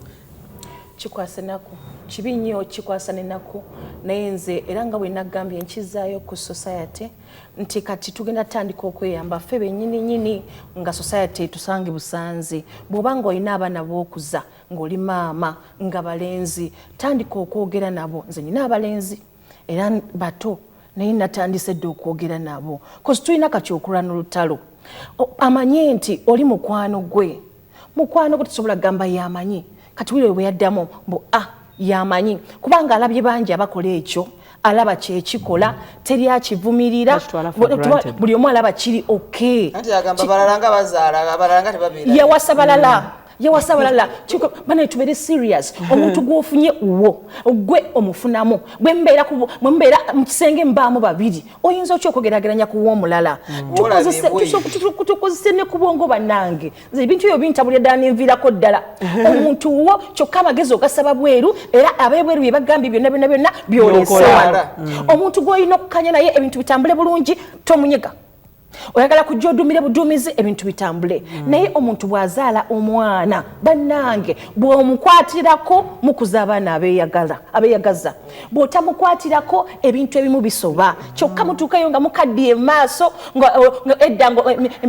Kikwasa ennaku, kibi nnyo, kikwasa n'ennaku. Naye nze era nga bwe nagambye, nkizaayo ku society nti kati tugenda tutandika okweyamba ffe bennyini nyini nga society tusange busanzi. Bw'oba ng'olina abaana b'okuza, ng'oli maama nga balenzi, tandika okwogera nabo. Nze nina abalenzi era bato, naye natandise dda okwogera nabo, cause tulina kati okulwana olutalo. Amanye nti oli mukwano gwe, mukwano gwe, tusobola kugamba yamanyi. Kati wire bwe yaddamu mbu a yamanyi, kubanga alabye bangi abakola ekyo, alaba kyekikola, teri akivumirira. Bakitwala for granted. Buli omu alaba kiri okay. Anti agamba balala nga bazaala, abalala nga tebabeera. Yawasa balala, yawasa balala. Bane tubeere serious. Omuntu gwofunye wo gwe omufunamu, bwe mbeera mu kisenge mbaamu babiri, oyinza otya okwogeraageranya ku w'omulala? Olaba Tukozese ne ku bwongo, bannange. Nze ebintu ebyo bintabulira ddala, nenviirako ddala. Omuntu wo kyokka amagezi ogasaba bweru, era ab'ebweru bye bagambye byonna byonna byonna byolese By'okola. wano. Omuntu gw'olina okukanya naye ebintu bitambule bulungi, tomunyega. Oyagala kujja odumire budumizi ebintu bitambule. Naye omuntu bw'azaala omwana, bannange, bw'omukwatirako mukuza abaana abeeyagala, abeeyagaza. Bw'otamukwatirako ebintu ebimu bisoba. Kyokka mutuukayo nga mukaddiye mu maaso, nga edda nga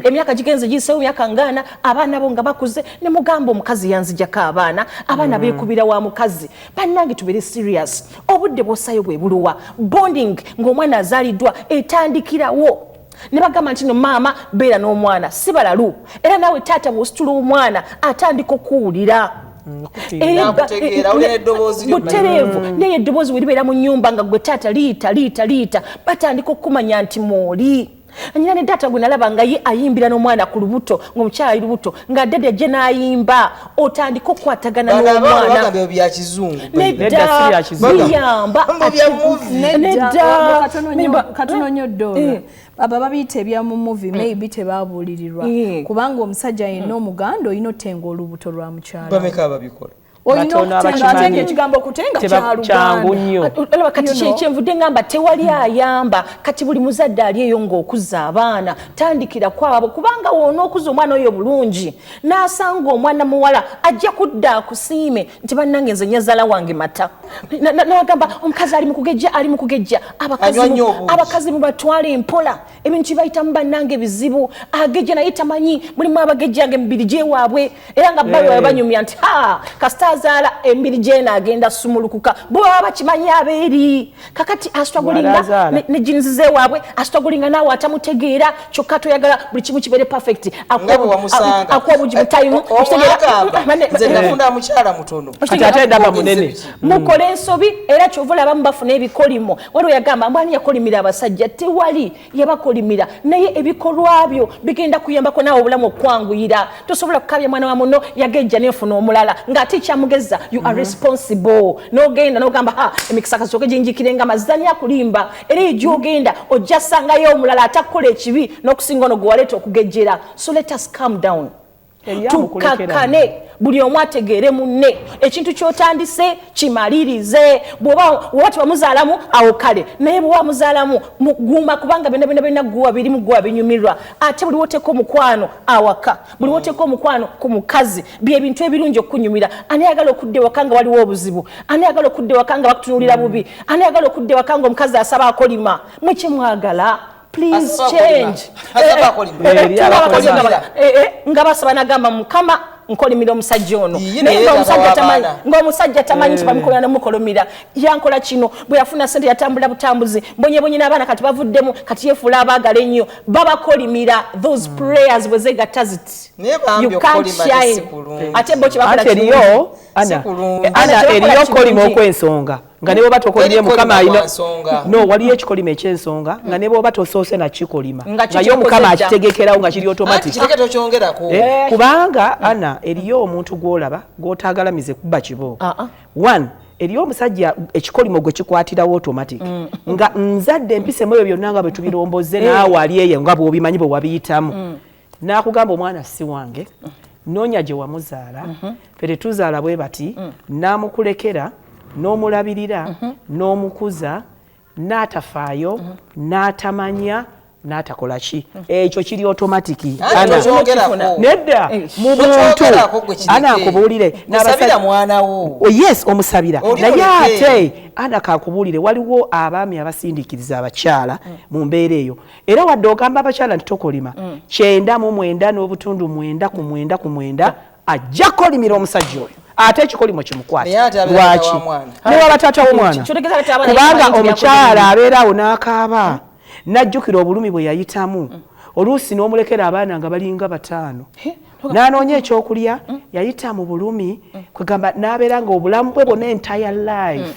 emyaka gigenze giyiseewo myaka ngaana, abaana bo nga bakuze, ne mugamba omukazi yanzijako abaana, abaana beekubira wa mukazi. Bannange, tubeere serious. Obudde bw'ossaayo bwe buluwa? Bonding ng'omwana azaaliddwa etandikirawo. Ne bagamba nti no maama beera n'omwana, si balalu. Era naawe taata bw'ositula omwana atandika okuwulira. N'akutegeera, awulira eddoboozi lyo. Butereevu. Naye eddoboozi bwe libeera mu nnyumba nga gwe taata liyita liyita liyita, batandika okukumanya nti mwoli. Nyina ne taata gwe nalaba nga ye ayimbira n'omwana ku lubuto, ng'omukyala ali lubuto, nga daddy ajje n'ayimba, otandika okukwatagana Bano abaana n'omwana. bagamba ebyo bya kizungu. Nedda, si Nedda, bya kizungu. biyamba. Mbu bya movie. Nedda. Katono nnyo Dora, abo babiyita ebya mu movie maybe tebabuulirirwa, kubanga omusajja yenna omuganda olina otenga olubuto lwa mukyala. Bameka ababikola? Olina Batono okutenga, ate abakimanyi. ng'ekigambo okutenga Kyangu kyaluganda. nnyo. Olaba kati You know. kyenvudde ngamba tewali ayamba. Kati buli muzadde ali eyo ng'okuza abaana, tandikira kwabo, kubanga w'onookuza omwana oyo bulungi n'asanga omwana muwala, ajja kudda akusiime nti bannange nze nyazaala wange mata. N'agamba omukazi ali mu kugejja, ali mu kugejja. Anywa nnyo obuugi. Abakazi mubatwale empola, ebintu byebayitamu bannange bizibu. Agejja naye tamanyi, mulimu abagejja nga emibiri gyewaabwe, era nga bbawe banyumya nti ha, kasita azaala emibiri gyeno agenda sumulukuka. Bo baba bakimanyi abeeri kakati astrugglinga Bw'alaazaala. ne genes zewaabwe, astrugglinga naawe atamutegeera. Kyokka toyagala buli kimu kibeere perfect. Nga bwe wamusanga. Akuwa obugi butayimu. Omwagamba nze nafuna mukyala mutono. Kati ate ndaba munene. Mukole ensobi, era kyova olabamu bafuna ebikolimo. Waliwo yagamba mbu ani yakolimira abasajja? Tewali yabakolimira, naye ebikolwa byo bigenda kuyambako naawe obulamu okwanguyira. Tosobola kukabya mwana wa muno yagejja nenfuna omulala ng'ate kyamugeza. You are responsible. N'ogenda n'ogamba ha, emikisa kasooke ginjikire nga mazani akulimba, era eyo gy'ogenda ojja sangayo omulala atakukola ekibi n'okusinga ono gwe waleeta okugejjera. So let us calm down. Eri amukulekera. Tukakkane, buli omu ategeere munne. Ekintu ky'otandise kimalirize. Bw'oba bw'oba tebamuzaalamu awo kale, naye bw'oba muzaalamu guma, kubanga byonna byonna byonna gguwa birimu, gguwa binyumirwa. Ate buli woteeka omukwano awaka, buli woteeka omukwano ku mukazi, byebintu ebirungi okunyumira. Ani ayagala okudda ewaka nga waliwo obuzibu? Ani ayagala okudda ewaka nga bakutunuulira bubi? Ani ayagala okudda ewaka nga omukazi asaba akolima? Mwekimwagala, please Asaba akolima. change. Asaba akolima. Eri abakolima. Nga basaba nagamba mukama nkolimira omusajja ono. Iye, naye naye ng'omusajja aba tamanyi, w'abaana. Ng'omusajja tamanyi nti bamukolera nemukolomira. Yankola kino, bwe yafuna sente yatambula butambuzi, mbonyebonye n'abaana kati bavuddemu, kati yefuula abaagala ennyo. Babakolimira. Those prayers bwe zegatta ziti, Naye bambi you can't okukolima si shine. kulungi. Ate bo kyebakola Ate kirungi. eriyo ana Si kulungi. ana Ana, eriyo kyebakola okolima kirungi. okw'ensonga nga ne bwoba tokolimye Teri mukama kolima alina kwa nsonga. No, waliyo ekikolima eky'ensonga nga ne bwoba tosoose nakikolima Nga kyo nga ye omukama kikoze dda. akitegekerawo nga kiri Anti automatic. kireke tokyongerako. Kubanga ana eriyo omuntu gw'olaba gw'otaagalamize kuba kibooko. Ah, ah. One, eriyo omusajja ekikolimo gwe kikwatirawo automatic, nga nzadde empisemu ebyo byonna nga bwe tubiromboze, naawe ali eyo nga bw'obimanyi bwe wabiyitamu, n'akugamba omwana si wange, noonya gye wamuzaala, ffe tetuzaala bwe bati, n'amukulekera n'omulabirira n'omukuza n'atafaayo n'atamanya n'atakola ki. Ekyo kiri automatic. Anti Ana. tokyongerako. Nedda, mu buntu. Tokyongerako gwe kireke. Ana nkubuulire. Musabira mwana wo. Oh, yes, omusabira. Oli naye muleke. Ate ana kankubuulire, waliwo abaami abasindiikiriza abakyala mu mbeera eyo. Era wadde ogamba abakyala nti tokolima, 99.99 ajja kukolimira omusajja oyo, ate ekikolimo kimukwate. Naye ate abeera Lwaki? taata wa mwana. Ne waba taata w'omwana, Kyotegeeza kati abaana kubanga yakimanyi nti omukyala byakoze. abeera awo n'akaaba n'ajjukira obulumi bwe yayitamu, oluusi n'omulekera abaana nga balinga bataano, n'anoonya ekyokulya, yayita mu bulumi, kwegamba n'abeera nga obulamu bwe bwonna, entire life,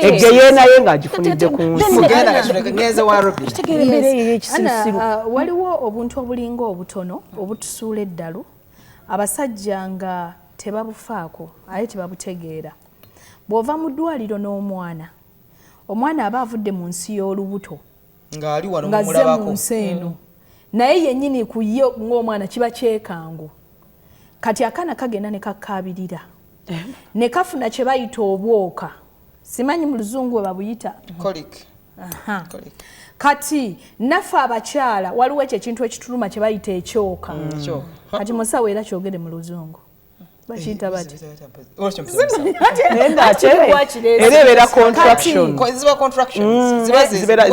egeyenaye ng'agifunidde ku nsi. Mugenda nga kino ngenze wa Robin. Kitegeera embeera eyo Ana, ey'ekisirusiru. Waliwo obuntu obulinga obutono obutusuula eddalu, abasajja nga tebabufaako aye tebabutegeera. Bw'ova mu ddwaliro n'omwana, omwana aba avudde mu nsi y'olubuto Ng'ali wano ng'azze mu mumulabako. nsi eno, naye yennyini ku ye ng'omwana kiba kyekango. Kati akaana kagenda ne kakaabirira ne kafuna kye bayita obwoka, simanyi mu luzungu bwe babuyita. Colic. Aha. Kati naffe abakyala waliwo ekyo ekintu ekituluma kye bayita ekyoka. Ekyoka. Kati musawo era kyogere mu Luzungu, bakiyita bati? Naye ate era ebeera contraction. Ziba contractions. Ziba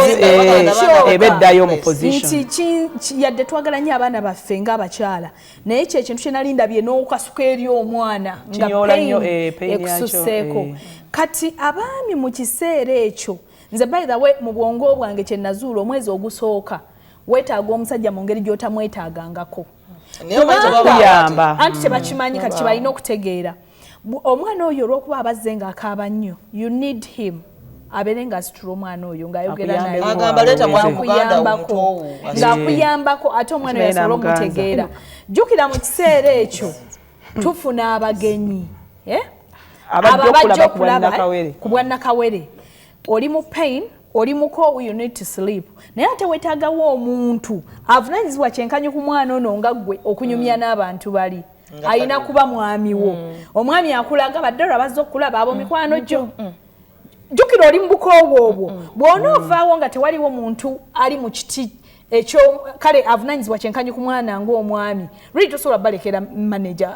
eba eddayo mu position. Nti yadde twagala nnyo abaana baffe ng'abakyala, naye kyo ekintu kye nali ndabye n'okasuka eri omwana nga Kinyoola pain nnyo, pain yakyo, ekususseeko. Kati abaami mu kiseera ekyo, nze by the way mu bwongo bwange kye nazuula, omwezi ogusooka weetaaga omusajja mu ngeri gy'otamwetaagangako. Naye omanyi tebaba Kuyamba. Anti tebakimanyi, kati kyebalina okutegeera, omwana oyo olw'okuba abazze ng'akaaba nnyo, you need him abeere ng'asitula omwana oyo ng'ayogera naye. Akuyambeko. Agamba leeta mwana muganda wo. Ng'akuyambako. Mutowo. Ng'akuyambako, ate omwana oyo Ate naye asobole n'amuganza. omutegeera. Jjukira mu kiseera ekyo tufuna abagenyi, eh? Abajja Abo abajja okulaba ku bwannakawere. ku bwannakawere, oli mu pain, oli mukoowu, you need to sleep, naye ate weetaagawo omuntu avunanyizibwa kyenkanyi ku mwana ono nga ggwe okunyumya n'abantu bali. Nga Alina taliwo. kuba mwami wo. Omwami akulaga baddala bazza okulaba abo mikwano gyo. Jjukira oli mu bukoowu obwo, bw'onoovaawo nga tewaliwo muntu ali mu kiti ekyo, kale avunanyizibwa kyenkanyi ku mwana ng'omwami, really tosobola balekera manager,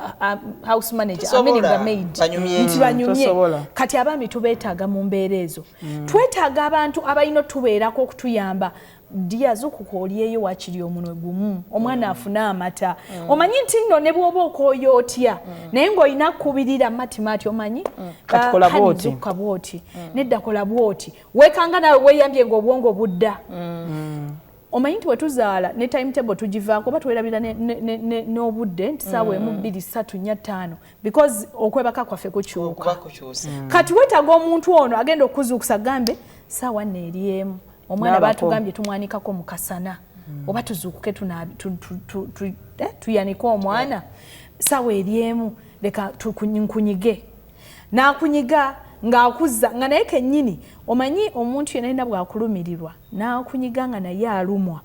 house manager, I mean Tosobola. the maid. Banyumye. Nti banyumye. Tosobola. Kati abaami tubeetaaga mu mbeera ezo. Twetaaga abantu abalina otubeerako okutuyamba. Diazukuka olyeyo wakiri omunwe gumu, omwana afune amata. Omanyi nti nno ne bw'oba okooya otya, naye ng'olina kukubirira matimaati, omanyi Kati kola bw'oti. Zukuka bw'oti, nedda kola bw'oti, weekanga naawe weeyambye ng'obwongo budda. Omanyi nti wetuzaala ne timetable tugivaako, oba twerabira n'obudde nti saawa 1, 2, 3, 4, 5, because okwebaka kwaffe kukyuka. Okuba kukyusa. Kati weetaaga omuntu ono agenda okuzuukusa, gambe saawa nno eri 1, omwana N'abako. Batugambye tumwanikako mu kasana, oba tuzuukuke tuyanike omwana saawa eri 1, leka nkunyige. N'akunyiga ng'akuzza nga naye kennyini omanyi omuntu yenna alina bw'akulumirirwa n'akunyiga nga naye alumwa.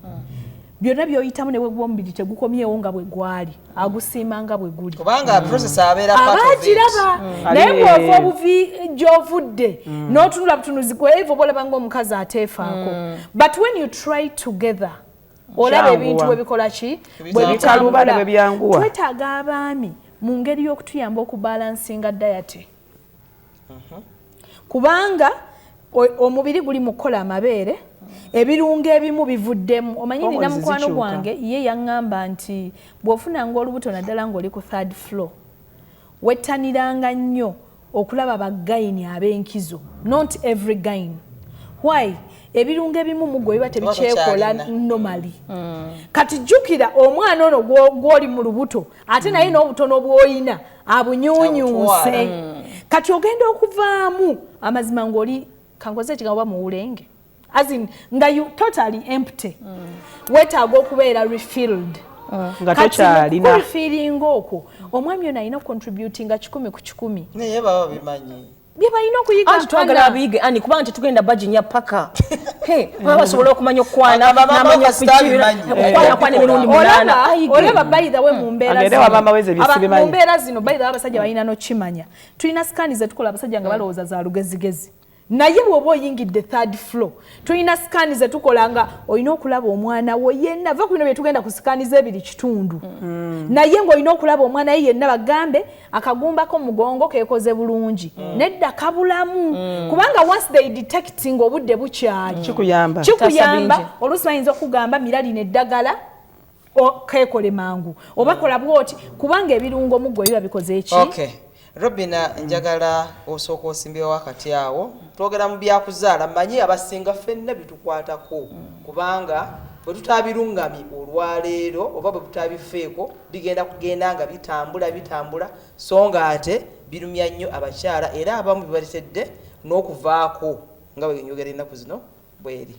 Byonna by'oyitamu ne bwe guba omubiri tegukomyewo nga bwe gwali, agusiima nga bwe guli. Kubanga process abeera part Aba of it. agiraba, naye bw'ova obuvi gy'ovudde n'otunula butunuzi kwevo, bolaba ng'omukazi ateefaako. But when you try together, olaba Kyanguwa. ebintu bwe bikola ki, bwe Bikaluba ne bwe byanguwa. Twetaaga abaami mu ngeri y'okutuyamba okubalansinga diet, kubanga omubiri guli mu kukola amabeere, ebirungo ebimu bivuddemu. Omanyi nina Hormones mukwano zikyuka. gwange, ye yaŋŋamba nti bw'ofunanga olubuto, naddala ng'oli ku third floor, wettaniranga nnyo okulaba ba gynae ab'enkizo, not every gynae. Why? Ebirungo ebimu mu gwe biba tebikyekola tokyalina. normally. Kati jjukira omwana ono gw'oli mu lubuto, ate naye n'obutono bw'olina abunyuunyuuse. Abutwala. Kati ogenda okuvaamu amazima ng'oli kankoze ekigambo, oba muwulenge, as in nga you totally empty. Weetaaga okubeera refilled. Nga Kati tokyalina. Kurefillinga okwo, omwami ono alina contributinga 100%. Naye baba bimanyi. Bye balina okuyiga. Anti twagala Anna. abiyige ani, kubanga tetugenda baginya paka baba basobola okumanya okukwana. Agamba maama N'amanya kasita okupikira, abimanyi. okukwana kwana emirundi 8. Olaba Ayige. olaba, by the way, mu mbeera Agende zino- wa maama we ze bye sibimanyi. Mu mbeera zino, by the way, abasajja balina n'okimanya, tulina scan zetukola abasajja nga balowooza za lugezigezi, naye bw'oba oyingidde third floor, tulina scan zetukola nga olina okulaba omwana wo yenna. Va ku bino bye tugenda ku scan z'ebiri kitundu, naye ng'olina okulaba omwana ye yenna, bagambe akagumbako mugongo keekoze bulungi, nedda kabulamu, kubanga once they detect ng'obudde bukyali, Kikuyamba. kikuyamba. Tasa bingi. Oluusi bayinza okugamba mirali n'eddagala keekole mangu, oba kola bwoti, kubanga ebirungo mu ggwe biba bikoze eki. Okay, Robina, njagala osooka osimbyewo akati awo. Twogera mu byakuzaala, manyi abasinga ffenna bitukwatako, kubanga bwe tutabirungamye olwaleero oba bwe tutabifeeko, bigenda kugenda nga bitambula bitambula, so nga ate birumya nnyo abakyala, era abamu bibaletedde n'okuvaako nga bwe njogera ennaku zino bweri.